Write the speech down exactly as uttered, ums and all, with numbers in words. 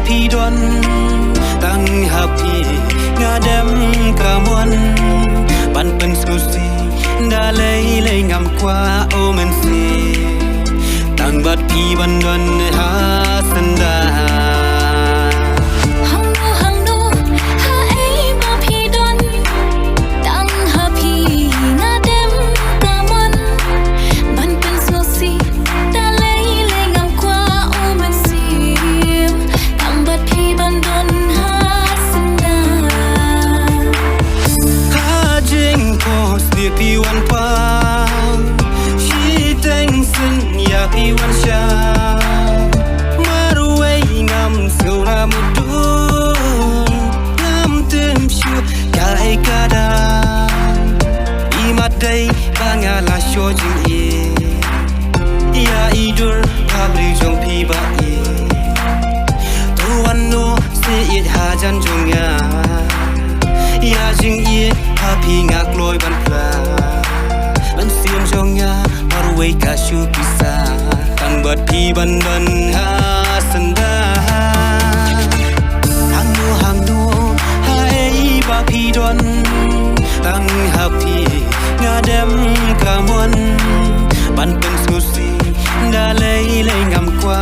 Phi don tang ha phi nga dem ka mon ban pynsngewsih da lei lei ngam kwah u mynsiem tang bad phi ban don ha syndah. Hangno hangno ha ei ba phi don tang ha phi nga dem ka mon ban pynsngewsih da lei lei ngam kwah u mynsiem tang bad phi ban don ha syndah. Ha jingphohsniew phi wan pang shiteng sien ïa phi wan shah marwei ngam sngewrah mutdur ngam tim shuh kaei ka daw. Imat dei ba nga la shoh jingïeit ïa i dur ha briew jong phi ba ïeit. To wan noh seh ïeit hajan jong nga ïa jingïeit ha phi nga kloi ban phla mynsiem jong nga marwei ka shu pisa tang bad phi ban don ha syndah. Hangno hangno ha ei ba phi don tang ha phi nga dem ka mon ban pynsngewsih da lei lei ngam kwah